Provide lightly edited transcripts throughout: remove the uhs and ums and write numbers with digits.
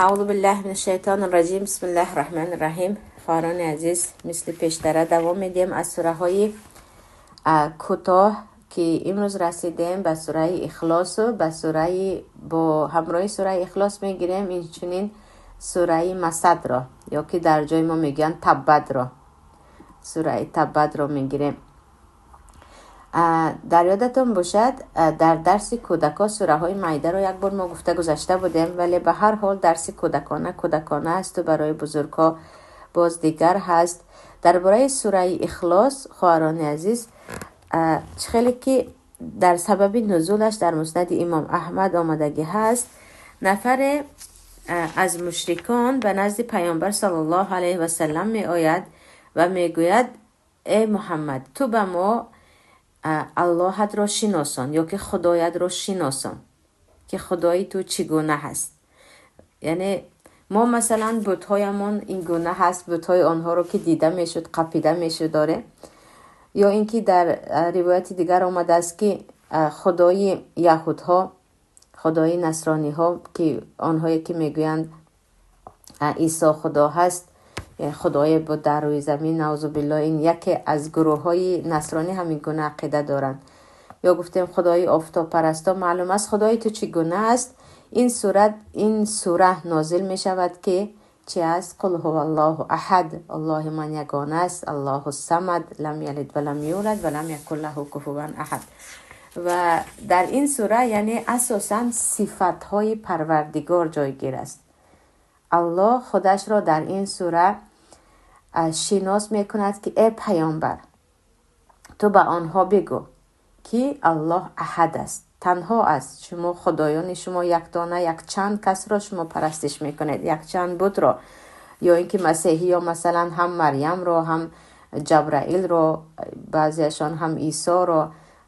Аъузу биллаҳи минаш шайтони раҷим. Бисмиллаҳи раҳмани раҳим. Хоҳарони азиз, мисли пештара давом медиҳем аз сураҳои кӯтоҳ, ки имрӯз расидем ба сураи Ихлосу ба сураи бо ҳамроҳи сураи Ихлос мегирем инчунин сураи Масадро, ё ки дар ҷои мо мегӯянд Таббадро, сураи Таббадро мегирем. Дар ёдатон бошад, дар дарси кӯдакҳо сураҳои майдаро як бор мо гуфта гузашта будем, вале ба ҳар ҳол дарси кӯдакона кӯдакона асту барои бузургҳо боз дигар ҳаст. Дар бораи сураи Ихлос, хоҳарони азиз, чӣ хеле ки дар сабаби нузулаш дар Муснади Имом Аҳмад омадагӣ ҳаст, нафаре аз мушрикон ба назди Паёмбар саллаллоҳу алайҳи васаллам меояд ва мегӯяд: «Э Муҳаммад, ту ба мо Аллоҳатро шиносон ё ки Худоятро шиносон, ки Худои ту чӣ гуна ҳаст. Яъне мо, масалан, бутҳоямон ин гуна ҳаст, бутҳои онҳоро ки дида мешуд, қапида мешуд доре». Ё ин ки дар ривояти дигар омадааст, ки Худои яҳудҳо, Худои насрониҳо, ки онҳое ки мегӯянд Исо Худо ҳаст, Худое буд дар рӯи замин, наъузу биллоҳ, ин яке аз гурӯҳҳои насронӣ ҳамин гуна ақида доранд. Ё гуфтем, Худои офтобпарасто маълум аст, Худои ту чӣ гуна аст? Ин сурат, ин сура нозил мешавад, ки чи аст? Қул ҳуваллоҳу аҳад, Аллоҳи ман ягона аст, Аллоҳу самад, лам ялид ва лам юлад ва лам якун лаҳу куфуван аҳад. Ва дар ин сура, яъне, асосан сифатҳои Парвардигор ҷойгир аст. Аллоҳ худашро дар ин сура шинос мекунад, ки э паёмбар, ту ба онҳо бигӯ, ки Аллоҳ аҳад аст, танҳо аст. Шумо, худоёни шумо якдона, якчанд касро шумо парастиш мекунед, якчанд бутро, ё ин ки масеҳӣ, ё масалан ҳам Марьямро, ҳам Ҷабраилро, баъзеашон ҳам Исоро,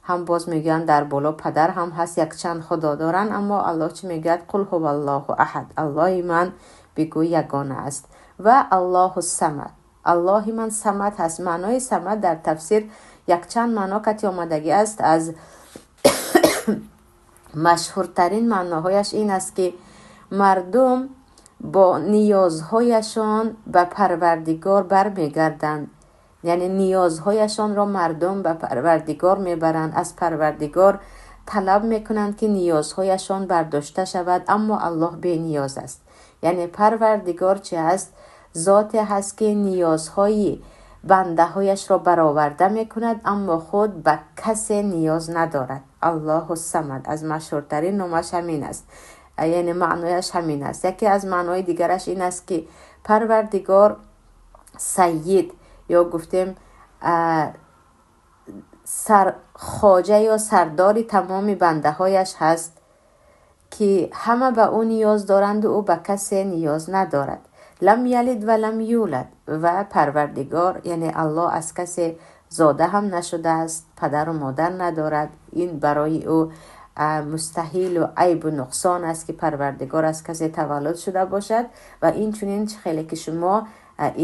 ҳам боз мегӯянд дар боло падар ҳам ҳаст, якчанд худо доранд. Аммо Аллоҳ чӣ мегӯяд? Қул ҳуваллоҳу аҳад, Аллоҳи ман, бигӯ, ягона аст. Ва Аллоҳу самад, Аллоҳи ман самад ҳаст. Маънои самад дар тафсир якчанд маъно кати омадагӣ аст. Аз машҳуртарин маъноҳояш ин аст, ки мардум бо ниёзҳояшон ба Парвардигор бармегарданд, яъне ниёзҳояшонро мардум ба Парвардигор мебаранд, аз Парвардигор талаб мекунанд, ки ниёзҳояшон бардошта шавад, аммо Аллоҳ бениёз аст. Яъне Парвардигор чи аст? Зоте ҳаст, ки ниёзҳои бандаҳояшро бароварда мекунад, аммо худ ба касе ниёз надорад. Аллоҳу самад аз машҳуртарин номаш ҳамин аст, яъне маънояш ҳамин аст. Яке аз маънои дигараш ин аст, ки Парвардигор сайид ё гуфтем сархоҷа ё сардори тамоми бандаҳояш ҳаст, ки ҳама ба ӯ ниёз доранду ӯ ба касе ниёз надорад. Лам ялид ва лам юлад. Ва Парвардигор, яъне Аллоҳ, аз касе зода ҳам нашудааст, падару модар надорад. Ин барои ӯ мустаҳилу айбу нуқсон аст, ки Парвардигор аз касе таваллуд шуда бошад. Ва инчунин, чӣ хеле ки шумо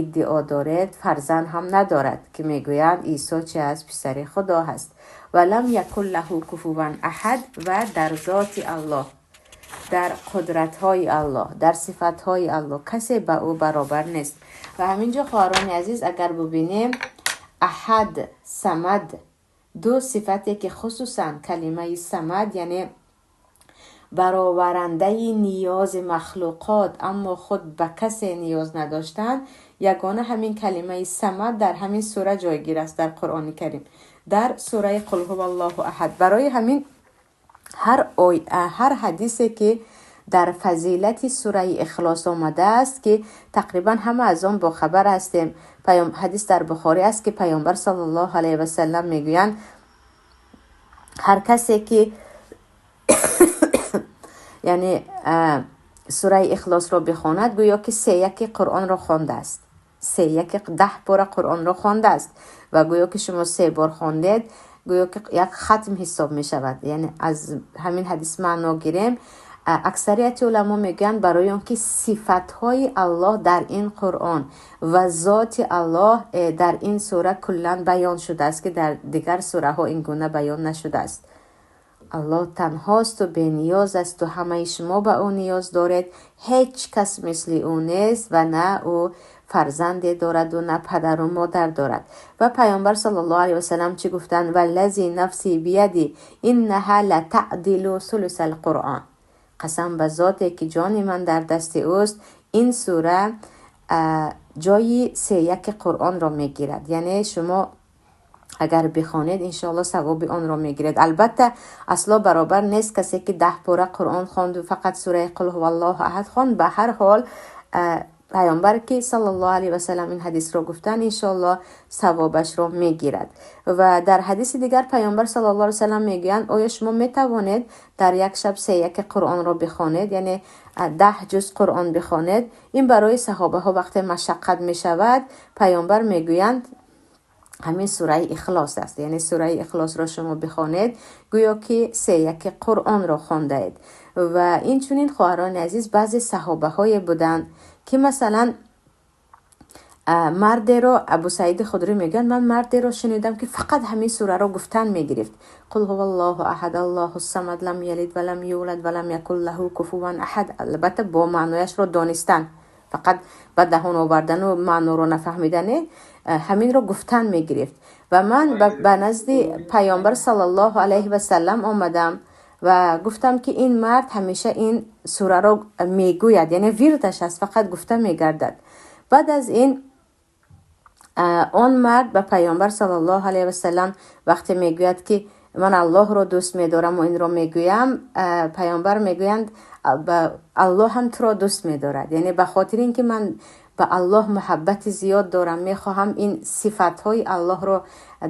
иддао доред, фарзанд ҳам надорад, ки мегӯянд Исо чи аст? Писари Худо ҳаст. Ва лам якун лаҳу куфуван аҳад. Ва дар зоти Аллоҳ, дар қудратҳои Аллоҳ, дар сифатҳои Аллоҳ касе ба ӯ баробар нест. Ва ҳамин ҷо, хоҳарони азиз, агар бубинем, аҳад, самад, ду сифате, ки хусусан калимаи самад, яъне бароварандаи ниёзи махлуқот, аммо худ ба касе ниёз надоштан, ягона ҳамин калимаи самад дар ҳамин сура ҷойгир аст дар Қуръони Карим, дар сураи Қул ҳуваллоҳу аҳад. Барои ҳамин ҳар ҳадисе, ки дар фазилати сураи Ихлос омадааст, ки тақрибан ҳама аз он бохабар ҳастем, ҳадис дар Бухорӣ аст, ки Паёмбар саллаллоҳу алайҳи васалам мегӯянд: ҳар касе ки, яъне, сураи Ихлосро бихонад, гӯё ки сеяки Қуръонро хондааст, сеяки 10 бора Қуръонро хондааст. Ва гӯё ки шумо се бор хондед, гӯё ки як хатм ҳисоб мешавад. Яъне аз ҳамин ҳадис маъно гирем, аксарияти уламо мегӯянд, барои он ки сифатҳои Аллоҳ дар ин Қуръон ва зоти Аллоҳ дар ин сура куллан баён шудааст, ки дар дигар сураҳо ин гуна баён нашудааст. Аллоҳ танҳост ва бениёз аст ва ҳамаи шумо ба ӯ ниёз доред. Ҳеҷ кас мисли ӯ нест ва на ӯ фарзанде дорад ва на падару модар дорад. Ва Паёмбар саллаллоҳу алайҳи васаллам чӣ гуфтанд? Валлази нафси бияди иннаҳа латаъдилу сулусал қуръон. Қасам ба зоте ки ҷони ман дар дасти ӯст, ин сура ҷои сеяки Қуръонро мегирад. Яъне шумо агар бихонед, иншоалло савоби онро мегиред. Албатта, асло баробар нест касе ки 10 пора Қуръон хонду фақат сураи Қул ҳуваллоҳу аҳад хонд. Ба ҳар ҳол, Паёмбар ки саллаллоҳу алайҳи васаллам ин ҳадисро гуфтанд, иншоалло савобашро мегирад. Ва дар ҳадиси дигар Паёмбар саллаллоҳу алайҳи васаллам мегӯянд: оё шумо метавонед дар як шаб сеяки Қуръонро бихонед, яъне 10 ҷуз Қуръон бихонед? Ин барои саҳобаҳо вақте машаққат мешавад, Паёмбар мегӯянд ҳамин сураи Ихлос аст. Яъне сураи Ихлосро шумо бихонед, гӯё ки сеяки Қуръонро хондаед. Ва инчунин, хоҳарони азиз, баъзе саҳобаҳое буданд ки масалан мардеро, Абу Саиди Худрӣ мегӯянд, ман мардеро шунидам ки фақат ҳамин сураро гуфтан мегирифт: Қул ҳуваллоҳу аҳад, аллоҳу самад, лам ялид ва лам юлад ва лам якун лаҳу куфуван аҳад. Албатта, бо маънояшро донистан, фақат ба даҳон овардану маъноро нафаҳмидане, ҳаминро гуфтан мегирифт. Ва ман ба назди Паёмбар саллаллоҳу алайҳи васаллам омадам ва гуфтам ки ин мард ҳамеша ин сураро мегӯяд, яъне вирдаш аст, фақат гуфта мегардад. Баъд аз ин он мард ба Паёмбар саллаллоҳу алайҳи васаллам вақте мегӯяд ки ман Аллоҳро дӯст медорам ва инро мегӯям, Паёмбар мегӯянд: Аллоҳ ҳам туро дӯст медорад. Яъне ба хотири ин ки ман ба Аллоҳ муҳаббати зиёд дорам, мехоҳам ин сифатҳои Аллоҳро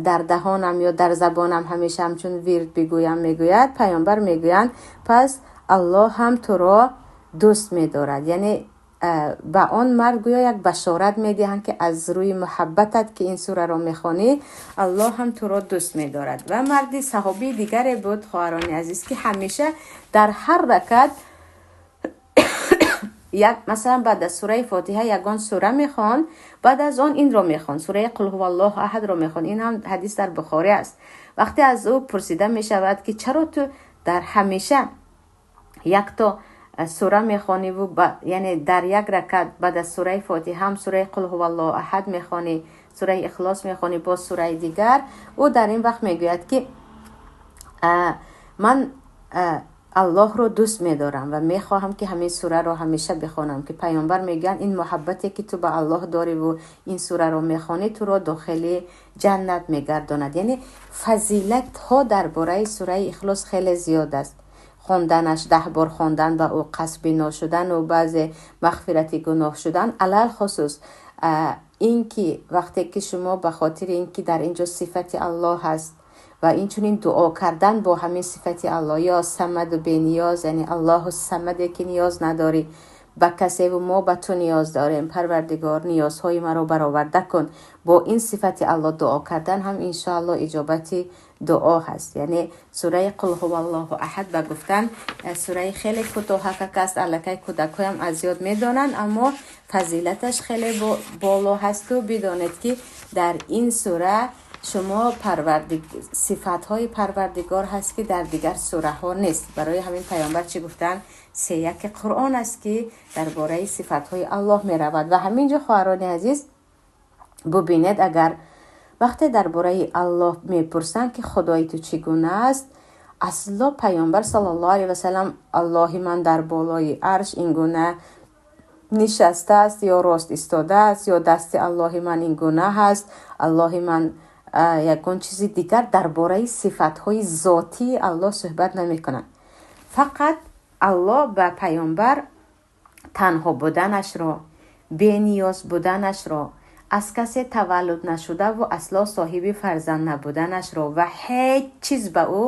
дар даҳонам ё дар забонам ҳамеша ҳамчун вирд бигӯям, мегӯяд. Паёмбар мегӯянд: пас Аллоҳ ҳам туро дӯст медорад. Яъне ба он мард гӯё як башорат медиҳанд ки аз рӯи муҳаббатат ки ин сураро мехонӣ, Аллоҳ ҳам туро дӯст медорад. Ва марди саҳобии дигаре буд, хоҳарони азиз, ки ҳамеша дар ҳар ракат як, масалан, баъд аз сураи Фотиҳа ягон сура мехонд, баъд аз он инро мехонд, сураи Қул ҳуваллоҳу аҳадро мехонд. Ин ҳам ҳадис дар Бухорӣ аст. Вақте аз ӯ пурсида мешавад ки чаро ту дар ҳамеша якто сура мехониву, яъне дар як ракат баъд аз сураи Фотиҳа ҳам сураи Қул ҳуваллоҳу аҳад мехонӣ, сураи Ихлос мехонӣ, боз сураи дигар? Ӯ дар ин вақт мегӯяд ки ман Аллоҳро дӯст медорам ва мехоҳам ки ҳамин сураро ҳамеша бихонам. Ки Паёмбар мегӯянд: ин муҳаббате ки ту ба Аллоҳ дориву ин сураро мехонӣ, туро дохили ҷаннат мегардонад. Яъне фазилатҳо дар бораи сураи Ихлос хеле зиёд аст. Хонданаш, 10 бор хондан ба ӯ қасд бино шудану баъзе мағфирати гуноҳ шудан, алалхусус ин ки вақте ки шумо ба хотири ин ки дар ин ҷо сифати Аллоҳ ҳаст ва инчунин дуо кардан бо ҳамин сифати Аллоҳ, ё Самаду бениёз, яъне Аллоҳу Самаде ки ниёз надорӣ ба касеву мо ба ту ниёз дорем, Парвардигор, ниёзҳои маро бароварда кун, бо ин сифати Аллоҳ дуо кардан ҳам иншоалло иҷобати дуо ҳаст. Яъне сураи Қул ҳуваллоҳу аҳад ба гуфтан сураи хеле кӯтоҳакак аст, аллакай кӯдакҳоям аз ёд медонанд, аммо фазилаташ хеле боло ҳасту бидонед ки дар ин сура шумо сифатҳои Парвардигор ҳаст ки дар дигар сураҳо нест. Барои ҳамин Паёмбар чӣ гуфтанд? Сеяки Қуръон аст ки дар бораи сифатҳои Аллоҳ меравад. Ва ҳамин ҷо, хоҳарони азиз, бубинед, агар вақте дар бораи Аллоҳ мепурсанд ки Худои ту чӣ гуна аст, асло Паёмбар саллаллоҳу алайҳи васаллам Аллоҳи ман дар болои арш ин гуна нишастааст ё рост истодааст ё дасти Аллоҳи ман ин гуна ҳаст, Аллоҳи ман ягон чизи дигар дар бораи сифатҳои зотии Аллоҳ суҳбат намекунад. Фақат Аллоҳ ба Паёмбар танҳо буданашро, бениёз буданашро, аз касе таваллуд нашудаву асло соҳиби фарзанд набуданашро ва ҳеҷ чиз ба ӯ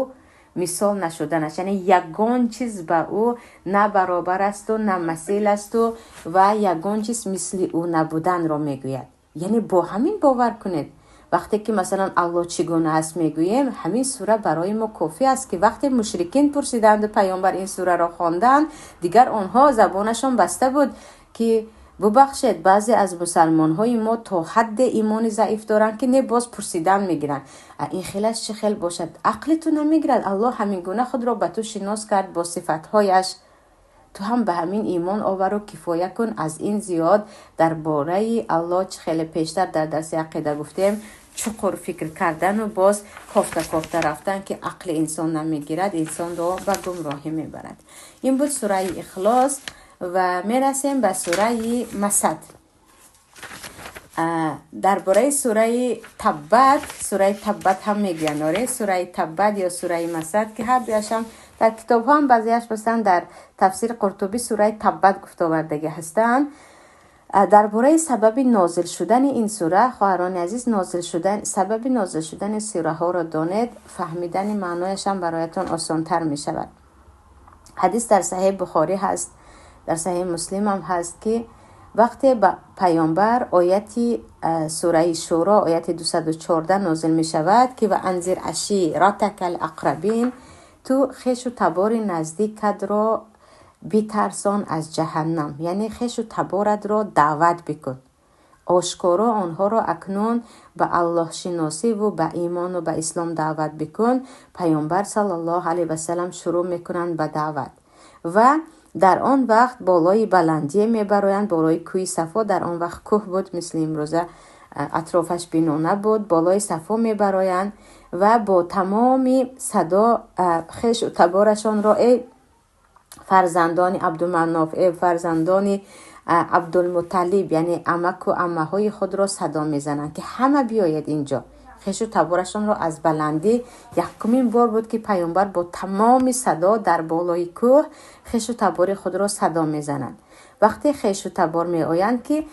мисол нашуданаш, яъне ягон чиз ба ӯ на баробар асту на масил асту ва ягон чиз мисли ӯ набуданро мегӯяд. Яъне бо ҳамин бовар кунед, вақте ки масалан Аллоҳ чӣ гуна аст мегӯем, ҳамин сура барои мо кофӣ аст, ки вақте мушрикин пурсиданду Паёмбар ин сураро хонданд, дигар онҳо забонашон баста буд ки Бубахшед, баъзе аз мусалмонҳои мо то ҳадде имони заиф доранд, ки не, боз пурсидан мегиранд: ин хелаш чӣ хел бошад? Ақли ту намегирад. Аллоҳ ҳамин гуна худро ба ту шинос кард бо сифатҳояш, ту ҳам ба ҳамин имон овару кифоя кун. Аз ин зиёд дар бораи Аллоҳ, чӣ хеле пештар дар дарси ақида гуфтем, чуқур фикр кардану боз кофта кофта рафтан, ки ақли инсон намегирад, инсонро ба гумроҳӣ мебарад. Ин буд сураи Ихлос ва мерасем ба сураи Масад. Дар бораи сураи Таббат, сураи Таббат ҳам мегӯянд, оре, сураи Таббат ё сураи Масад, ки ҳар дуяшам дар китобҳо ҳам, баъзеяш масалан дар тафсири Қуртубӣ сураи Таббат гуфта овардагӣ ҳастанд. Дар бораи сабаби нозил шудани ин сура, хоҳарони азиз, нозил шудан, сабаби нозил шудани сураҳоро донед, фаҳмидани маънояшам бароятон осонтар мешавад. Ҳадис дар Саҳеҳи Бухорӣ ҳаст, дар Саҳеҳи Муслим ҳам ҳаст, ки вақте ба паёмбар ояти сураи Шӯро, ояти 214 нозил мешавад, ки ва анзир аширатакал ақрабин, ту хешу табори наздикатро битарсон аз ҷаҳаннам, яъне хешу таборатро даъват бикун, ошкоро онҳоро акнун ба аллоҳшиносиву ба имону ба ислом даъват бикун. Паёмбар саллаллоҳу алайҳи васалам шурӯъ мекунанд ба даъват ва дар он вақт болои баландие мебароянд, болои кӯҳи Сафо. Дар он вақт кӯҳ буд, мисли имрӯза атрофаш бино набуд. Болои Сафо мебароянд ва бо тамоми садо хешу таборашонро: «Эй фарзандони Абдуманоф, эй фарзандони Абдулмуталлиб», яъне амаку аммаҳои худро садо мезананд, ки ҳама биёед инҷо. Хешу таборашонро аз баландӣ, якумин бор буд, ки паёмбар бо тамоми садо дар болои кӯҳ хешу табори худро садо мезананд. Вақте хешу табор меоянд, ки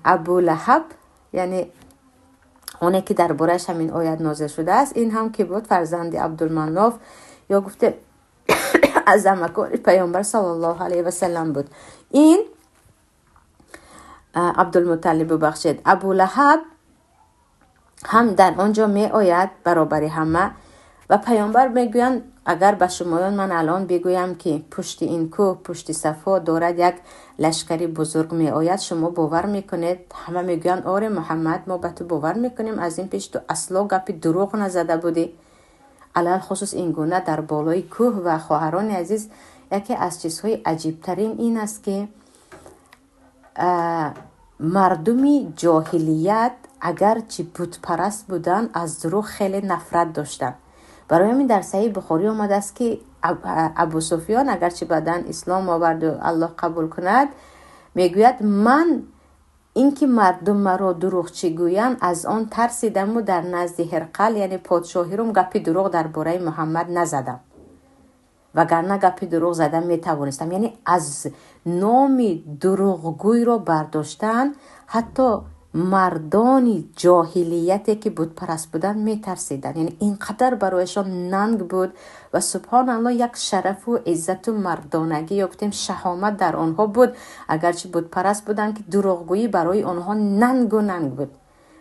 Абулаҳаб, яъне оне ки дар борааш ҳамин оят нозил шудааст, ин ҳам ки буд фарзанди Абдулманоф ё гуфте аз амакони паёмбар саллаллоҳу алайҳи васалам буд, ин Абдулмуталлиб, бубахшед, Абулаҳаб ҳам дар он ҷо меояд баробари ҳама. Ва паёмбар мегӯянд: «Агар ба шумоён ман алон бигӯям, ки пушти ин кӯҳ, пушти Сафо дорад як лашкари бузург меояд, шумо бовар мекунед?» Ҳама мегӯянд: «Оре, Муҳаммад, мо ба ту бовар мекунем, аз ин пеш ту асло гапи дурӯғ назада будӣ, алалхусус ин гуна дар болои кӯҳ». Ва хоҳарони азиз, яке аз чизҳои аҷибтарин ин аст, ки мардуми ҷоҳилият, агарчи бутпараст буданд, аз дурӯғ хеле нафрат доштанд. Барои ҳамин дар Саҳиҳи Бухорӣ омадааст, ки Абусуфиён, агарчи баъдан ислом оварду, Аллоҳ қабул кунад, мегӯяд: «Ман ин ки мардум маро дурӯғчӣ гӯянд, аз он тарсидаму дар назди Ҳирқал, яъне подшоҳи Рум, гапи дурӯғ дар бораи Муҳаммад назадам, вагарна гапи дурӯғ зада метавонистам». Яъне аз номи дурӯғгӯйро бардоштан ҳатто мардони ҷоҳилияте, ки бутпараст буданд, метарсиданд. Яъне ин қадар барояшон нанг буд. Ва субҳоналлоҳ, як шарафу иззату мардонагӣ ё гуфтем шаҳомат дар онҳо буд, агарчи бутпараст буданд, ки дурӯғгӯӣ барои онҳо нангу нанг буд.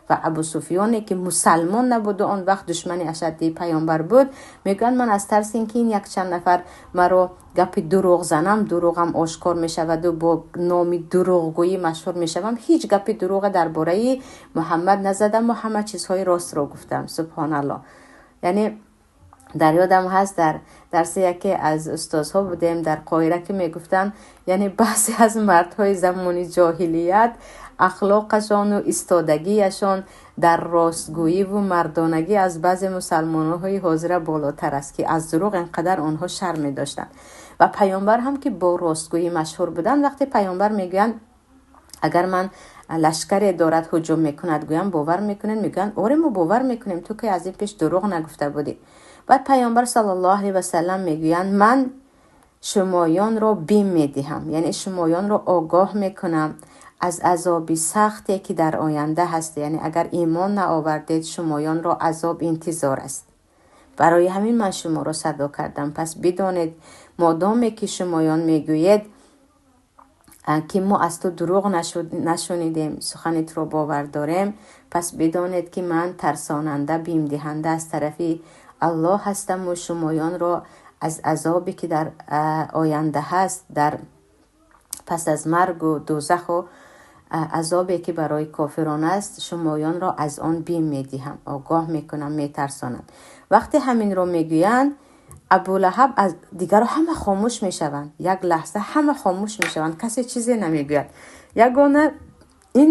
Ва Абусуфиёне, ки мусалмон набуду он вақт душмани ашаддии паёмбар буд, мегӯянд: «Ман аз тарси ин ки ин якчанд нафар маро гапи дурӯғ занам, дурӯғам ошкор мешаваду бо номи дурӯғгӯӣ машҳур мешавам, ҳеҷ гапи дурӯға дар бораи Муҳаммад назадаму ҳама чизҳои ростро гуфтам». Субҳоналлоҳ. Яъне дар ёдам ҳаст, дар дарси яке аз устозҳо будем дар Қоҳира, ки мегуфтанд, яъне баъзе аз мардҳои замони ҷоҳилият ахлоқашону истодагиашон дар ростгӯиву мардонагӣ аз баъзе мусалмонҳои ҳозира болотар аст, ки аз дурӯғ инқадар онҳо шарм медоштанд. Ва паёмбар ҳам, ки бо ростгӯӣ машҳур буданд, вақте паёмбар мегӯянд: «Агар ман лашкаре дорад ҳуҷум мекунад гӯям, бовар мекунед?» Мегӯянд: «Оре, мо бовар мекунем, ту ки аз ин пеш дурӯғ нагуфта будӣ». Баъд паёмбар саллаллоҳу алайҳи васалам мегӯянд: «Ман шумоёнро бим медиҳам, яъне шумоёнро огоҳ мекунам аз азоби сахте, ки дар оянда ҳаст, яъне агар имон наовардед, шумоёнро азоб интизор аст. Барои ҳамин ман шуморо садо кардам. Пас бидонед, модоме ки шумоён мегӯед, ки мо аз ту дурӯғ нашунидем, сухани туро бовар дорем, пас бидонед, ки ман тарсонанда, бимдиҳанда аз тарафи Аллоҳ ҳастаму шумоёнро аз азобе, ки дар оянда ҳаст, дар Пас аз маргу дӯзаху азобе ки барои кофирон аст, шумоёнро аз он бим медиҳам, огоҳ мекунам, метарсонам. Вақте ҳаминро мегӯянд, Абулаҳаб аз дигарро ҳама хомӯш мешаванд. Як лаҳза ҳама хомӯш мешаванд, касе чизе намегӯяд. Ягона ин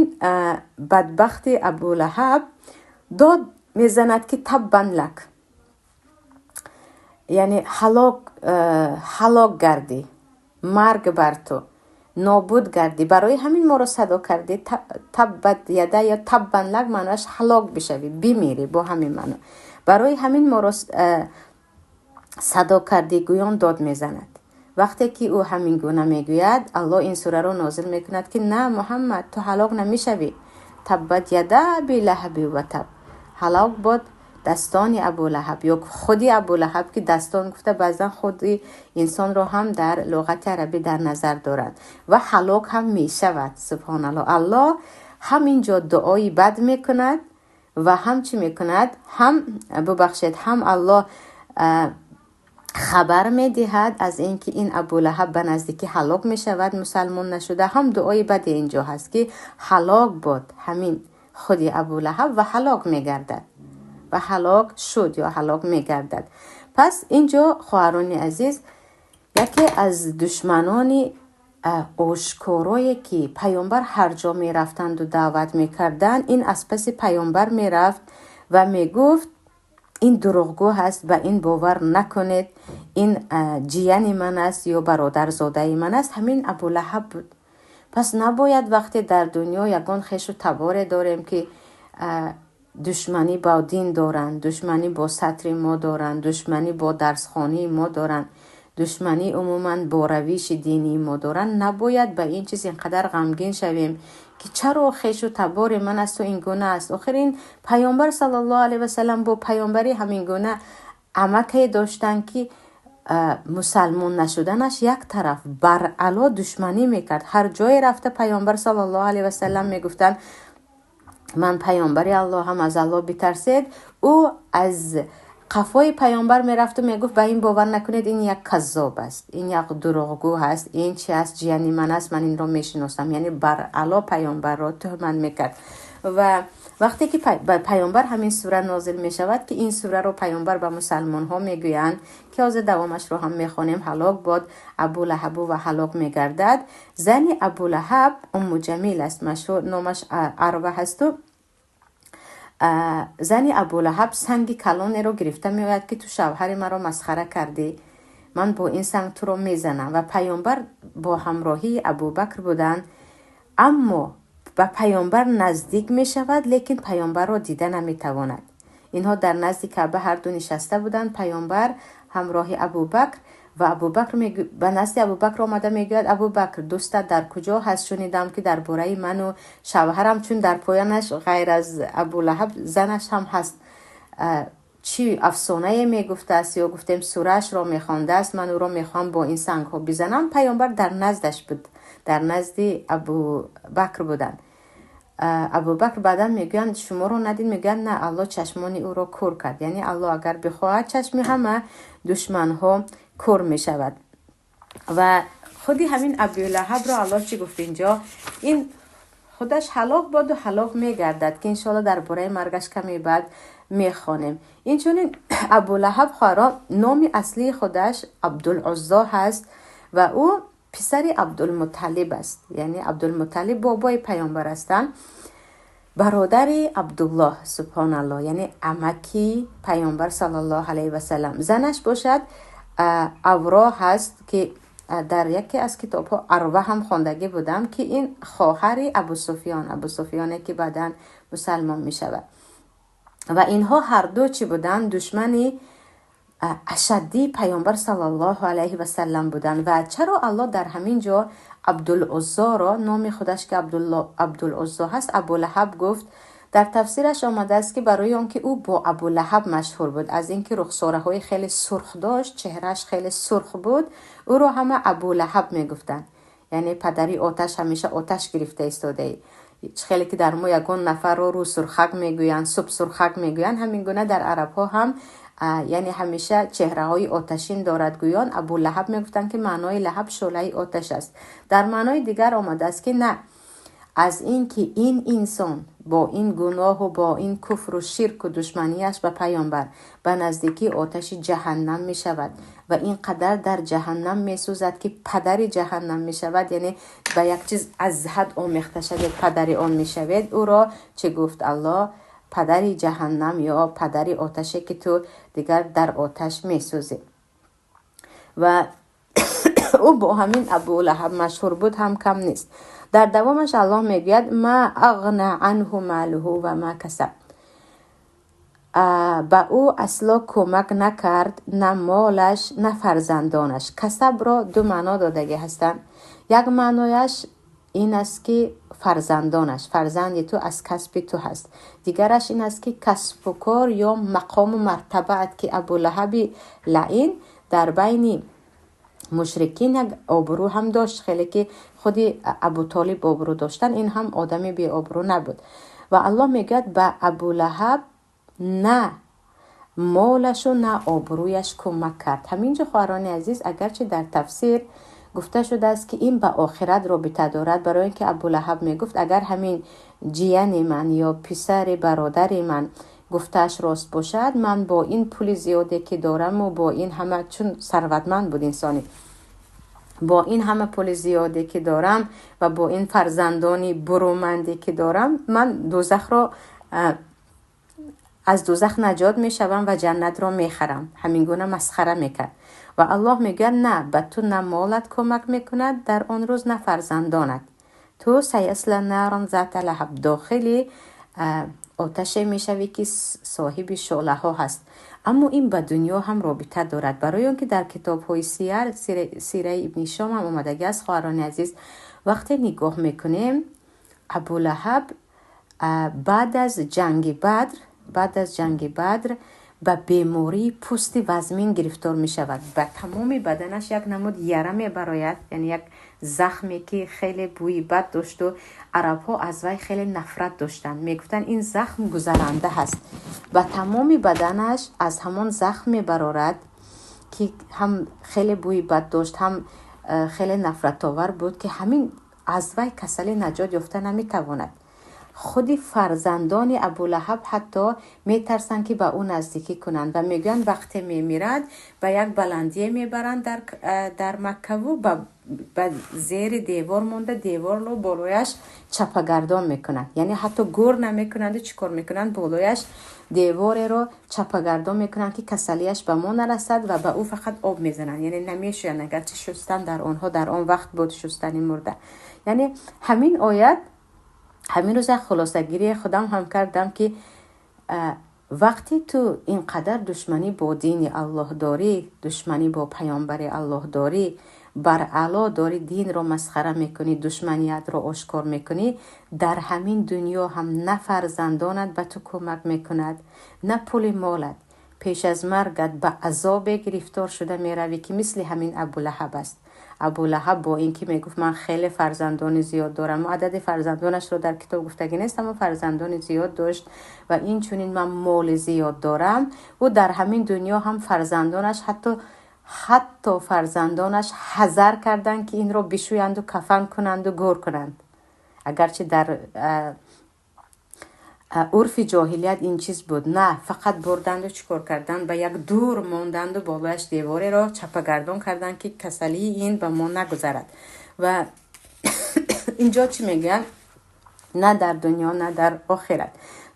бадбахти Абулаҳаб дод мезанад, ки таббан лак, яъне ҳалок гардӣ, марг бар ту, нобуд гардӣ, барои ҳамин моро садо кардӣ. Таббат яда ё таббан лак маънояш ҳалок бишавӣ, бимирӣ, бо ҳамин маъно. Барои ҳамин моро садо кардӣ, гӯён дод мезанад. Вақте ки ӯ ҳамин гуна мегӯяд, Аллоҳ ин сураро нозил мекунад, ки на, Муҳаммад, ту ҳалок намешавӣ. Таббат яда аби лаҳаби ва таб, ҳалок бод дастони Абулаҳаб ё худи Абулаҳаб, ки дастон гуфта баъзан худи инсонро ҳам дар луғати арабӣ дар назар дорад, ва ҳалок ҳам мешавад. Субҳоналлоҳ, Аллоҳ ҳам инҷо дуои бад мекунад ва ҳам чӣ мекунад, ҳам, бубахшед, ҳам Аллоҳ хабар медиҳад аз ин ки ин Абулаҳаб ба наздикӣ ҳалок мешавад, мусалмон нашуда. Ҳам дуои баде инҷо ҳаст, ки ҳалок бод ҳамин худи Абулаҳаб, ва ҳалок мегардад, ва ҳалок шуд ё ҳалок мегардад. Пас инҷо, хоҳарони азиз, яке аз душманони ошкорое ки паёмбар ҳар ҷо мерафтанду даъват мекарданд, ин аз паси паёмбар мерафт ва мегуфт: ин дурӯғгӯ ҳаст, ба ин бовар накунед, ин ҷияни ман аст ё бародарзодаи ман аст, ҳамин Абулаҳаб буд. Пас набояд вақте дар дунё ягон хешу таборе дорем, ки душманӣ бо дин доранд, душманӣ бо сатри мо доранд, душманӣ бо дарсхонии мо доранд, душманӣ умуман бо равиши динии мо доранд, набояд ба ин чиз ин қадар ғамгин шавем, ки чаро хешу табори ман асту ин гуна аст. Охир ин паёмбар саллаллоҳу алайҳи васаллам бо паёмбарӣ ҳамин гуна амаке доштанд, ки мусалмон нашуданаш як тараф, баръало душманӣ мекард. Ҳар ҷое рафта паёмбар саллаллоҳу алайҳи васаллам мегуфтанд: ман паёмбари Аллоҳам, аз Аллоҳ битарсед, ӯ аз қафои паёмбар мерафту мегуфт: ба ин бовар накунед, ин як каззоб аст, ин як дурӯғгӯ ҳаст, ин чи аст, ҷияни ман аст, ман инро мешиносам. Яъне баръало паёмбарро туҳмат мекард. Ва вақте ки ба паёмбар ҳамин сура нозил мешавад, ки ин сураро паёмбар ба мусалмонҳо мегӯянд, ки ҳозир давомашро ҳам мехонем, ҳалок бод Абулаҳабу ва ҳалок мегардад. Зани Абулаҳаб Умму Ҷамил аст, машҳур номаш Арва ҳасту зани Абулаҳаб санги калонеро гирифта меояд, ки ту шавҳари маро масхара кардӣ, ман бо ин санг туро мезанам. Ва паёмбар бо ҳамроҳии Абубакр буданд, аммо ба паёмбар наздик мешавад, лекин паёмбарро дида наметавонад. Инҳо дар назди Каъба ҳарду нишаста буданд, паёмбар ҳамроҳи Абубакр, ва Абубакр ба назди Абубакр омада мегӯяд: Абубакр, дӯстат дар куҷо ҳаст? Шунидам, ки дар бораи ману шавҳарам, чун дар поянаш ғайр аз Абулаҳаб занаш ҳам ҳаст, чӣ афсонае мегуфтааст ё гуфтем сураашро мехондааст, ман ӯро мехоҳам бо ин сангҳо бизанам. Паёмбар дар наздаш буд, дар назди Абубакр буданд. Абубакр баъдан мегӯянд: шуморо надид? Мегӯянд: на, Аллоҳ чашмони ӯро кӯр кард. Яъне Аллоҳ агар бихоҳад, чашми ҳама душманҳо кӯр мешавад. Ва худи ҳамин Абулаҳабро Аллоҳ чӣ гуфт инҷо? Ин худаш ҳалок боду ҳалок мегардад, ки иншоалло дар бораи маргаш каме баъд мехонем. Инчунин Абулаҳаб, хоҳаро, номи аслии худаш Абдулуззо ҳаст ва ӯ писари Абдулмуталлиб аст. Яъне Абдулмуталлиб бобои паёмбар ҳастанд, бародари Абдуллоҳ, субҳоналлоҳ, яъне амаки паёмбар саллаллоҳу алайҳи васаллам. Занаш бошад Авро ҳаст, ки дар яке аз китобҳо Арва ҳам хондагӣ будам, ки ин хоҳари Абусуфиён, Абусуфиёне ки баъдан мусалмон мешавад. Ва инҳо ҳарду чӣ буданд? Душмани ашаддии паёмбар саллаллоҳу алайҳи васаллам буданд. Ва чаро Аллоҳ дар ҳамин ҷо Абдулуззоро, номи худаш ки Абдулуззо ҳаст, Абулаҳаб гуфт? Дар тафсираш омадааст, ки барои он ки ӯ бо Абулаҳаб машҳур буд, аз ин ки рухсораҳои хеле сурх дошт, чеҳрааш хеле сурх буд, ӯро ҳама Абулаҳаб мегуфтанд, яъне падари оташ, ҳамеша оташ гирифта истодаи. Хеле ки дар мо ягон нафарро рӯ сурхак мегӯянд, суб сурхак мегӯянд, ҳамин гуна дар арабҳо ҳам Яъне ҳамеша чеҳраҳои оташин дорад гӯён Абулаҳаб мегуфтанд, ки маънои лаҳаб шӯълаи оташ аст. Дар маънои дигар омадааст, ки на аз ин ки ин инсон бо ин гуноҳу бо ин куфру ширку душманияш ба паёмбар ба наздикии оташи ҷаҳаннам мешавад ва ин қадар дар ҷаҳаннам месӯзад, ки падари ҷаҳаннам мешавад, яъне ба як чиз аз ҳад омехта шавед, падари он мешавед. Ӯро чӣ гуфт Аллоҳ? Падари ҷаҳаннам ё падари оташе, ки ту дигар дар оташ месӯзӣ. Ва ӯ бо ҳамин Абулаҳаб машҳур буд ҳам кам нест. Дар давомаш Аллоҳ мегӯяд: ما أغنى عنه ماله وما كسب. Ба ӯ асло кӯмак накард на молаш, на фарзандонаш. Касабро ду маъно додагӣ ҳастанд. Як маънояш ин аст, ки фарзандонаш, фарзанди ту аз касби ту ҳаст. Дигараш ин аст, ки касбу кор ё мақому мартабаат, ки Абулаҳаби лаъин дар байни мушрикин як обрӯ ҳам дошт. Хеле ки худи Абутолиб обрӯ доштан, ин ҳам одами беобрӯ набуд. Ва Аллоҳ мегӯяд, ба Абулаҳаб на молашу на обрӯяш кӯмак кард. Ҳамин ҷо, хоҳарони азиз, агарчи дар тафсир гуфта шудааст, ки ин ба охират робита дорад, барои ин ки Абулаҳаб мегуфт, агар ҳамин ҷияни ман ё писари бародари ман гуфтааш рост бошад, ман бо ин пули зиёде ки дораму бо ин ҳама, чун сарватманд буд инсони, бо ин ҳама пули зиёде ки дорам ва бо ин фарзандони буруманде ки дорам, ман дӯзахро аз дӯзах наҷот мешавам ва ҷаннатро мехарам. Ҳамин гуна масхара мекард. Ва Аллоҳ мегӯяд, на ба ту на молат кӯмак мекунад дар он рӯз, на фарзандонат. Ту سيصلى نارا ذات لهب, дохили оташе мешавӣ, ки соҳиби шӯълаҳо ҳаст. Аммо ин ба дунё ҳам робита дорад, барои он ки дар китобҳои сияр, сираи Ибни Ҳишом ҳам омадагӣ аст. Хоҳарони азиз, вақте нигоҳ мекунем, Абулаҳаб баъд аз ҷанги Бадр ба бемории пӯсти вазмин гирифтор мешавад. Ба тамоми баданаш як намуд яра мебарояд, яъне як захме, ки хеле бӯи бад дошту арабҳо аз вай хеле нафрат доштанд. Мегуфтанд, ин захм гузаранда ҳаст. Ба тамоми баданаш аз ҳамон захм мебарорад, ки ҳам хеле бӯи бад дошт, ҳам хеле нафратовар буд, ки ҳамин аз вай касалӣ наҷот ёфта наметавонад. Худи фарзандони Абулаҳаб ҳатто метарсанд, ки ба ӯ наздикӣ кунанд, ва мегӯянд, вақте мемирад, ба як баландие мебаранд дар Маккаву ба зери девор монда, деворро болояш чапагардон мекунанд. Яъне ҳатто гӯр намекунанду чӣ кор мекунанд? Болояш девореро чапагардон мекунанд, ки касалиаш ба мо нарасад, ва ба ӯ фақат об мезананд, яъне намешӯянд, агарчи шустан дар онҳо дар он вақт буд, шустани мурда. Яъне ҳамин оят, ҳамин рӯз як хулосагирии худам ҳам кардам, ки вақте ту ин қадар душманӣ бо дини Аллоҳ дорӣ, душманӣ бо паёмбари Аллоҳ дорӣ, бар аъло дорӣ, динро масхара мекунӣ, душманиятро ошкор мекунӣ, дар ҳамин дунё ҳам на фарзандонат ба ту кӯмак мекунад, на пули молат. Пеш аз маргат ба азобе гирифтор шуда меравӣ, ки мисли ҳамин Абулаҳаб аст. Абулаҳаб бо ин ки мегуфт, ман хеле фарзандони зиёд дорам, адади фарзандонашро дар китоб гуфтагӣ нест, аммо фарзандони зиёд дошт ва инчунин ман моли зиёд дорам, ӯ дар ҳамин дунё ҳам фарзандонаш ҳатто фарзандонаш ҳазар карданд, ки инро бишӯянду кафан кунанду гӯр кунанд, агарчи дар урфи ҷоҳилият ин чиз буд. На, фақат бурданду чӣ кор карданд? Ба як дур монданду болояш девореро чапагардон карданд, ки касалии ин ба мо нагузарад. Ва инҷо чӣ мегӯянд? На дар дунё, на дар охират.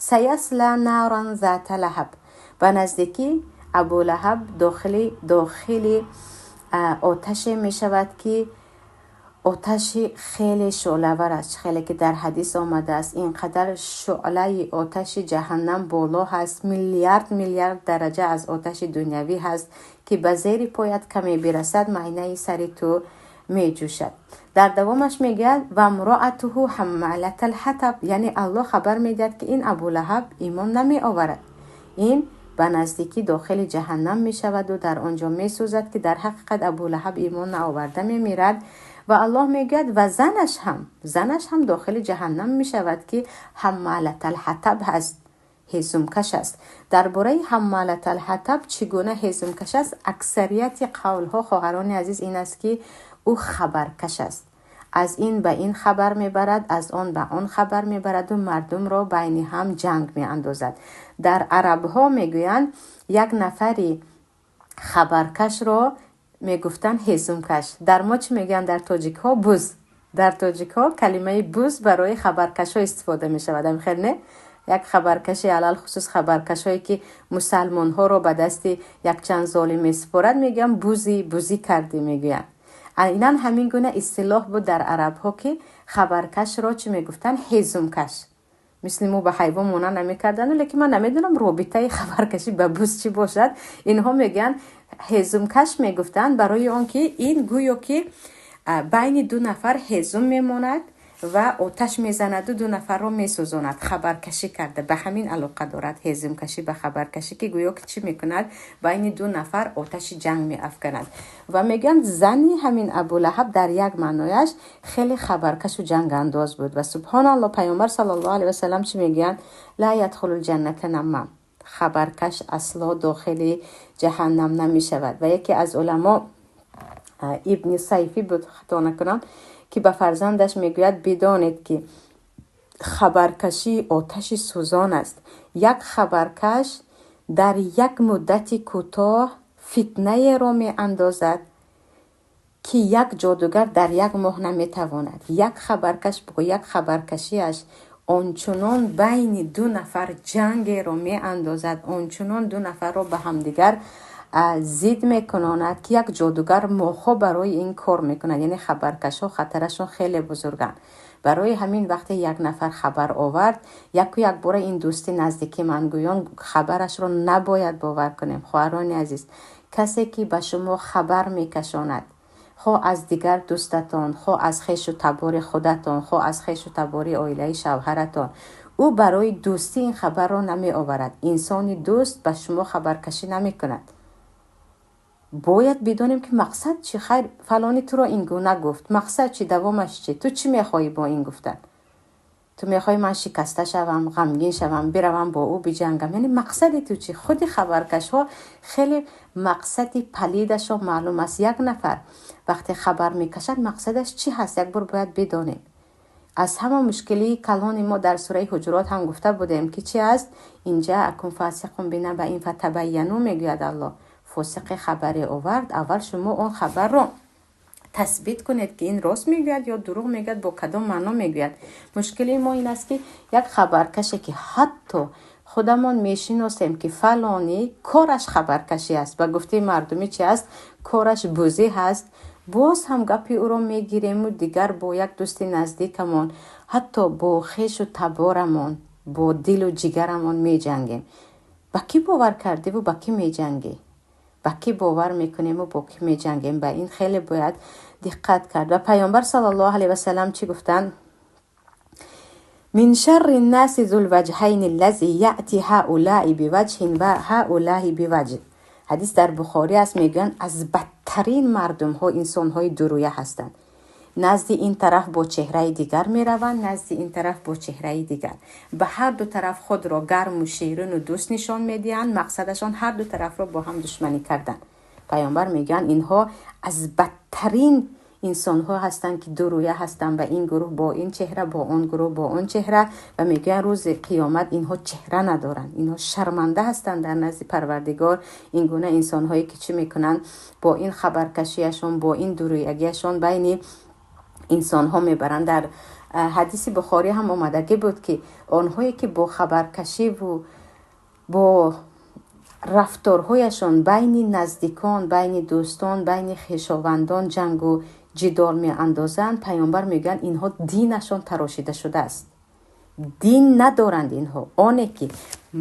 سيصلى نارا ذات لهب. Ба наздикӣ Абулаҳаб дохили оташе мешавад, ки оташи хеле шӯълавар аст. Хеле ки дар ҳадис омадааст, ин қадар шӯълаи оташи ҷаҳаннам боло ҳаст, миллиард миллиард дараҷа аз оташи дунявӣ ҳаст, ки ба зери поят каме бирасад, майнаи сари ту меҷӯшад. Дар давомаш мегӯяд: وامرأته حمالة الحطب. Яъне Аллоҳ хабар медиҳад, ки ин Абулаҳаб имон намеоварад, ин ба наздикӣ дохили ҷаҳаннам мешаваду дар он ҷо месӯзад, ки дар ҳақиқат Абулаҳаб имон наоварда мемирад. Ва Аллоҳ мегӯяд, ва занаш ҳам дохили ҷаҳаннам мешавад, ки حمالة الحطب ҳаст. ҳезумкаш аст. Дар бораи ҳаммалат алҳатаб чӣ гуна ҳезумкаш аст, аксарияти қавлҳо, хоҳарони азиз, ин аст, ки ӯ хабаркаш аст. Аз ин ба ин хабар мебарад, аз он ба он хабар мебараду мардумро байни ҳам ҷанг меандозад. Дар арабҳо мегӯянд, як нафари хабаркашро мегуфтанд ҳезумкаш. Дар мо чӣ мегӯянд? Дар тоҷикҳо буз. Дар тоҷикҳо калимаи буз барои хабаркашҳо истифода мешавад. Амхел не? Як хабаркаши, алалхусус хабаркашҳое, ки мусалмонҳоро ба дасти якчанд золим месупорад, мегӯянд бузӣ, бузӣ кардӣ мегӯянд. Айнан ҳамин гуна истилоҳ буд дар арабҳо, ки хабаркашро чӣ мегуфтанд? Ҳезумкаш. Мисли мо ба ҳайвон монанд намекарданд, лекин ман намедонам, робитаи хабаркашӣ ба буз чӣ бошад. Инҳо мегӯянд, ҳезумкаш мегуфтанд, барои он ки ин гӯё ки байни ду нафар ҳезум мемонад ва оташ мезанаду ду нафарро месӯзонад, хабаркашӣ карда. Ба ҳамин алоқа дорад ҳезумкашӣ ба хабаркашӣ, ки гӯё ки чӣ мекунад? Байни ду нафар оташи ҷанг меафканад. Ва мегӯянд, зани ҳамин Абулаҳаб дар як маънояш хеле хабаркашу ҷангандоз буд. Ва субҳоналло, Паёмбар саллаллоҳу алайҳи васалам чӣ мегӯянд? Ла ядхулул ҷанната наммам, хабаркаш асло дохили ҷаҳаннам намешавад. Ва яке аз уламо, Ибни Сайфӣ буд, хато накунам, ки ба фарзандаш мегӯяд: бидонед, ки хабаркашӣ оташи сӯзон аст. Як хабаркаш дар як муддати кӯтоҳ фитнаеро меандозад, ки як ҷодугар дар як моҳ наметавонад. Як хабаркаш бо як хабаркашиаш ончунон байни ду нафар ҷангеро меандозад, ончунон ду нафарро ба ҳамдигар зид мекунонад, ки як ҷодугар моҳҳо барои ин кор мекунад. Яъне хабаркашҳо хатарашон хеле бузурганд. Барои ҳамин вақте як нафар хабар овард, яку якбора ин дӯсти наздики ман гӯён хабарашро набояд бовар кунем. Хоҳарони азиз, касе ки ба шумо хабар мекашонад, хоҳ аз дигар дӯстатон, хоҳ аз хешу табори худатон, хоҳ аз хешу табори оилаи шавҳаратон, ӯ барои дӯстӣ ин хабарро намеоварад. Инсони дӯст ба шумо хабаркашӣ намекунад. Бояд бидонем, ки мақсад чӣ. Хайр, фалонӣ туро ин гуна гуфт, мақсад чӣ, давомаш чӣ, ту чӣ мехоҳӣ бо ин гуфтан? Ту мехоҳӣ ман шикаста шавам, ғамгин шавам, биравам бо ӯ биҷангам? Яъне мақсади ту чӣ? Худи хабаркашҳо хеле мақсади палидашон маълум аст. Як нафар вақте хабар мекашад, мақсадаш чӣ ҳаст, як бор бояд бидонем. Аз ҳама мушкилии калони мо дар сураи Ҳуҷурот ҳам гуфта будем, ки чӣ аст? Ин ҷаакум фасиқун бинабаин фатабайяну, мегӯяд Аллоҳ. Фосиқе хабаре овард, аввал шумо он хабарро тасбит кунед, ки ин рост мегӯяд ё дурӯғ мегӯяд, бо кадом маъно мегӯяд. Мушкилии мо ин аст, ки як хабаркаше, ки ҳатто худамон мешиносем, ки фалонӣ кораш хабаркашӣ аст, ба гуфтаи мардумӣ чи аст, кораш бузӣ ҳаст, боз ҳам гапи ӯро мегирему дигар бо як дӯсти наздикамон, ҳатто бо хешу таборамон, бо дилу ҷигарамон меҷангем. Ба кӣ бовар кардиву ба кӣ меҷангӣ? Ба кӣ бовар мекунему бо кӣ меҷангем? Ба ин хеле бояд диққат кард. Ва Паёмбар саллаллоҳу алайҳи васалам чӣ гуфтанд? Мин шарри ннаси зулваҷҳайни ллази яъти ҳаулаи биваҷҳин ва ҳаулаи биваҷҳ. Ҳадис дар Бухорӣ аст. Мегӯянд, аз бадтарин мардумҳо инсонҳои дурӯя ҳастанд. Назди ин тараф бо чеҳраи дигар мераванд, назди ин тараф бо чеҳраи дигар. Ба ҳар ду тараф худро гарму ширину дӯст нишон медиҳанд, мақсадашон ҳар ду тарафро бо ҳам душманӣ кардан. Паёмбар мегӯянд, инҳо аз бадтарин инсонҳо ҳастанд, ки дурӯя ҳастанд, ба ин гурӯҳ бо ин чеҳра, бо он гурӯҳ бо он чеҳра. Ва мегӯянд, рӯзи қиёмат инҳо чеҳра надоранд, инҳо шарманда ҳастанд дар назди Парвардигор. Ин гуна инсонҳое, ки чӣ мекунанд? Бо ин хабаркашиашон, бо ин дурӯягиашон байни инсонҳо мебаранд. Дар ҳадиси Бухорӣ ҳам омадагӣ буд, ки онҳое ки бо хабаркашиву бо рафторҳояшон байни наздикон, байни дӯстон, байни хешовандон ҷангу ҷидол меандозанд, Паёмбар мегӯянд, инҳо динашон тарошида шудааст, дин надоранд инҳо. Оне ки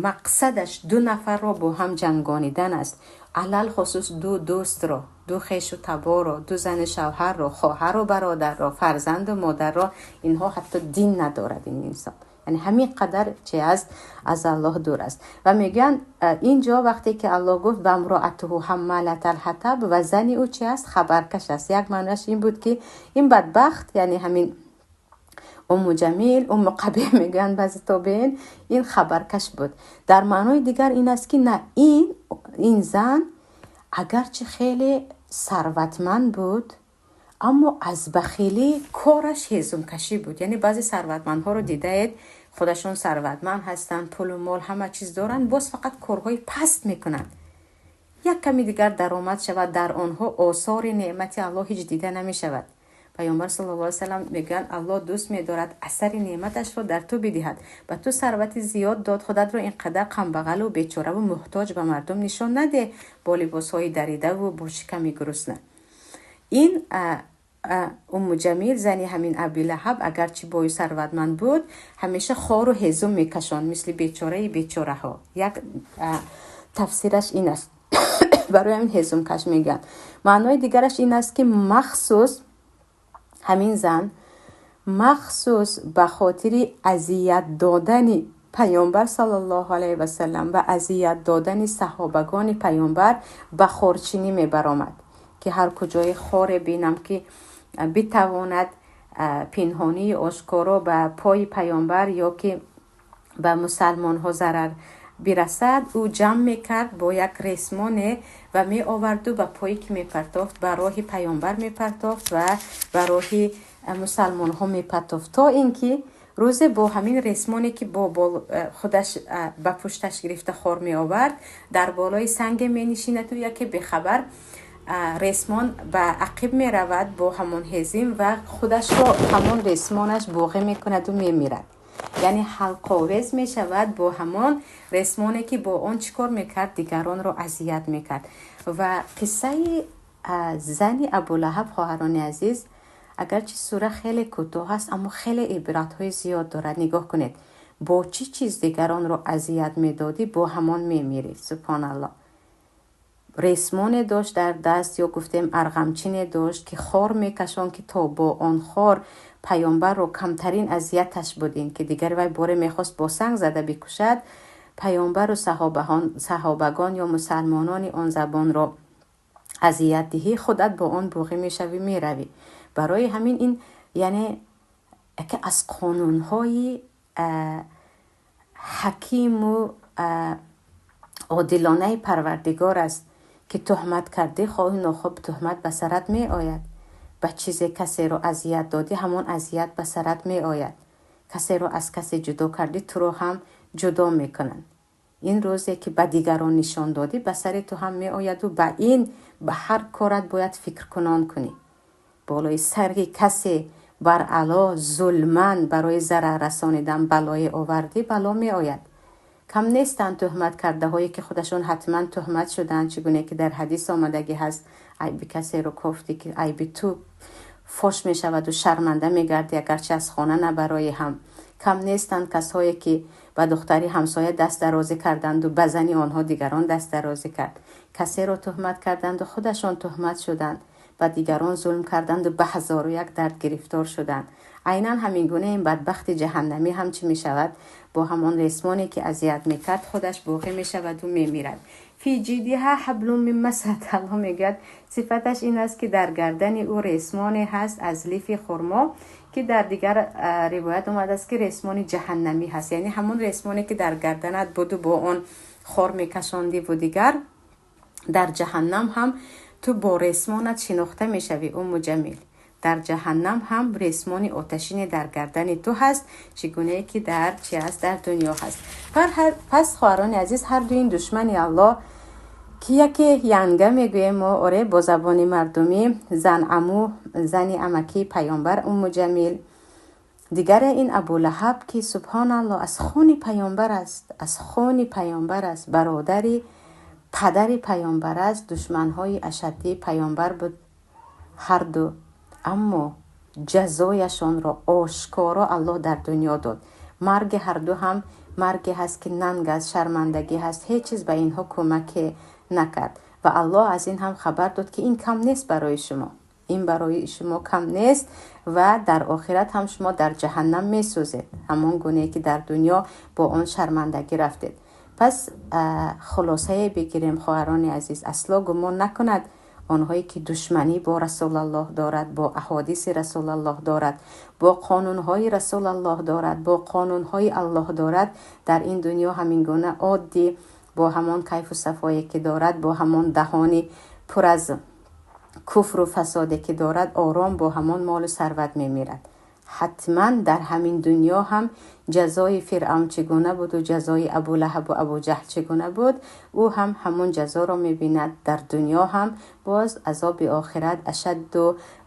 мақсадаш ду нафарро бо ҳам ҷангонидан аст, алалхусус ду дӯстро, ду хешу таборро, ду зану шавҳарро, хоҳару бародарро, фарзанду модарро, инҳо ҳатто дин надорад ин инсон. Яъне ҳамин қадар чи аст, аз Аллоҳ дур аст. Ва мегӯянд, ин ҷо вақте ки Аллоҳ гуфт вамроатуҳу ҳаммалатал ҳатаб, ва зани ӯ чи аст? Хабаркаш аст. Як маънояш ин буд, ки ин бадбахт, яъне ҳамин Умму Ҷамил, Умму Қабеҳ мегӯянд баъзе тобеин, ин хабаркаш буд. Дар маънои дигар ин аст, ки на, ин зан агарчи хеле сарватманд буд, аммо аз бахилӣ кораш ҳезумкашӣ буд. Яъне баъзе сарватмандҳоро дидаед, худашон сарватманд ҳастанд, пулу мол ҳама чиз доранд, боз фақат корҳои паст мекунанд. Як ками дигар даромад шавад, дар онҳо осори неъмати Аллоҳ ҳеҷ дида намешавад. Паёмбар саллаллоҳу алайҳи васаллам мегӯянд: Аллоҳ дӯст медорад асари неъматашро дар ту бидиҳад. Ба ту сарвати зиёд дод, худатро ин қадар камбағалу бечораву муҳтоҷ ба мардум нишон надеҳ, бо либосҳои даридаву бо шиками гурусна. Ин Умму Ҷамил, зани ҳамин Абилаҳаб, агарчи бою сарватманд буд, ҳамеша хору ҳезум мекашонд, мисли бечораи бечораҳо. Як тафсираш ин аст, барои ҳамин ҳезумкаш мегӯянд. Маънои дигараш ин аст, ки махсус ҳамин зан махсус ба хотири азият додани паёмбар саллаллоҳу алайҳи васаллам ва азият додани саҳобагони паёмбар ба хорчинӣ мебаромад, ки ҳар куҷои хоре бинам, ки битавонад пинҳонии ошкоро ба пои паёмбар ё ки ба мусалмонҳо зарар бирасад, ӯ ҷамъ мекард бо як ресмоне ва меоварду ба пое ки мепартофт, ба роҳи паёмбар мепартофт ва ба роҳи мусалмонҳо мепартофт, то ин ки рӯзе бо ҳамин ресмоне, ки бо худаш ба пушташ гирифта хор меовард, дар болои санге менишинаду яке бехабар ресмон ба ақиб меравад бо ҳамон ҳезим ва худашро ҳамон ресмонаш боғӣ мекунаду мемирад. Яъне ҳалқовез мешавад бо ҳамон ресмоне, ки бо он чӣ кор мекард? Дигаронро азият мекард. Ва қиссаи зани Абулаҳаб, хоҳарони азиз, агарчи сура хеле кӯтоҳ аст, аммо хеле ибратҳои зиёд дорад. Нигоҳ кунед, бо чӣ чиз дигаронро азият медодӣ, бо ҳамон мемирӣ. Субҳоналлоҳ. Ресмоне дошт дар даст ё гуфтем арғамчине дошт, ки хор мекашонд, ки то бо он хор паёмбарро камтарин азияташ буд ин ки дигар вай боре мехост бо санг зада бикушад паёмбару саҳобагон ё мусалмонони он забонро азият диҳӣ, худат бо он буғӣ мешавӣ, меравӣ. Барои ҳамин ин яъне яке аз қонунҳои ҳакиму одилонаи Парвардигор аст, ки туҳмат кардӣ, хоҳу нохоҳ туҳмат ба сарат меояд. Ба чизе касеро азият додӣ, ҳамон азият ба сарат меояд. Касеро аз касе ҷудо кардӣ, туро ҳам ҷудо мекунанд. Ин рӯзе ки ба дигарон нишон додӣ, ба сари ту ҳам меояду ба ин ба ҳар корат бояд фикркунон кунӣ. Болои сари касе бар ало зулман барои зарар расонидан балое овардӣ, бало меояд. Кам нестанд туҳмат кардаҳое, ки худашон ҳатман туҳмат шуданд, чӣ гуне ки дар ҳадис омадагӣ ҳаст: айби касеро кофтӣ, ки айби ту фош мешаваду шарманда мегардӣ, агарчи аз хона набарои ҳам. Кам нестанд касҳое, ки ба духтари ҳамсоя даст дарозӣ карданду ба зани онҳо дигарон даст дарозӣ кард. Касеро туҳмат карданду худашон туҳмат шуданд. Ба дигарон зулм карданду ба ҳазору як дард гирифтор шуданд. Айнан ҳамин гуна ин бадбахти ҷаҳаннамӣ ҳам чӣ мешавад? Бо ҳамон ресмоне, ки азият мекард, худаш боғӣ мешаваду мемирад. Фи ҷидиҳа ҳаблун мин масад. Аллоҳ мегӯяд, сифаташ ин аст, ки дар гардани ӯ ресмоне ҳаст аз лифи хурмо, ки дар дигар ривоят омадааст, ки ресмони ҷаҳаннамӣ ҳаст. Яъне ҳамон ресмоне, ки дар гарданат буду бо он хор мекашондиву дигар, дар ҷаҳаннам ҳам ту бо ресмонат шинохта мешавӣ. Умму Ҷамил, дар ҷаҳаннам ҳам ресмони оташине дар гардани ту ҳаст, чӣ гунае ки дар чи аст, дар дунё ҳаст. Пас, хоҳарони азиз, ҳар ду ин душмани Аллоҳ, ки яке янга мегӯем мо, оре, бо забони мардумӣ, зан аму, зани амакии паёмбар Умму Ҷамил, дигаре ин Абулаҳаб, ки субҳоналлоҳ, аз хуни паёмбар аст, аз хуни паёмбар аст, бародари падари паёмбар аст, душманҳои ашаддии паёмбар буд ҳарду, аммо ҷазояшонро ошкоро Аллоҳ дар дунё дод. Марги ҳарду ҳам марге ҳаст, ки нанг аст, шармандагӣ ҳаст. Ҳеҷ чиз ба инҳо кӯмаке накард ва Аллоҳ аз ин ҳам хабар дод, ки ин кам нест барои шумо, ин барои шумо кам нест ва дар охират ҳам шумо дар ҷаҳаннам месӯзед, ҳамон гунае ки дар дунё бо он шармандагӣ рафтед. Пас хулосае бигирем, хоҳарони азиз: асло гумон накунад Онҳое ки душманӣ бо Расулаллоҳ дорад, бо аҳодиси Расулаллоҳ дорад, бо қонунҳои Расулаллоҳ дорад, бо қонунҳои Аллоҳ дорад, дар ин дунё ҳамин гуна оддӣ, бо ҳамон кайфу сафое ки дорад, бо ҳамон даҳони пур аз куфру фасоде ки дорад, ором бо ҳамон молу сарват мемирад. Ҳатман дар ҳамин дунё ҳам ҷазои Фиръавн чӣ гуна буду ҷазои Абулаҳабу Абуҷаҳл чӣ гуна буд, ӯ ҳам ҳамон ҷазоро мебинад дар дунё ҳам. Боз азоби охират ашадду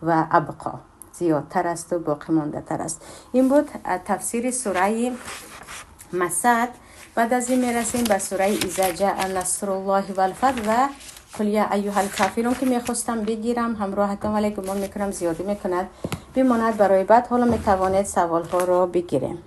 ва абқо, зиёдтар асту боқимондатар аст. Ин буд тафсири сураи Масад. Баъд аз ин мерасем ба сураи Иза ҷаа насруллоҳи валфатҳ ва Қул я айюҳал кафирун, ки мехостам бигирам ҳамроҳатон, вале гумон мекунам зиёдӣ мекунад, бимонад барои баъд. Ҳоло метавонед саволҳоро бигирем.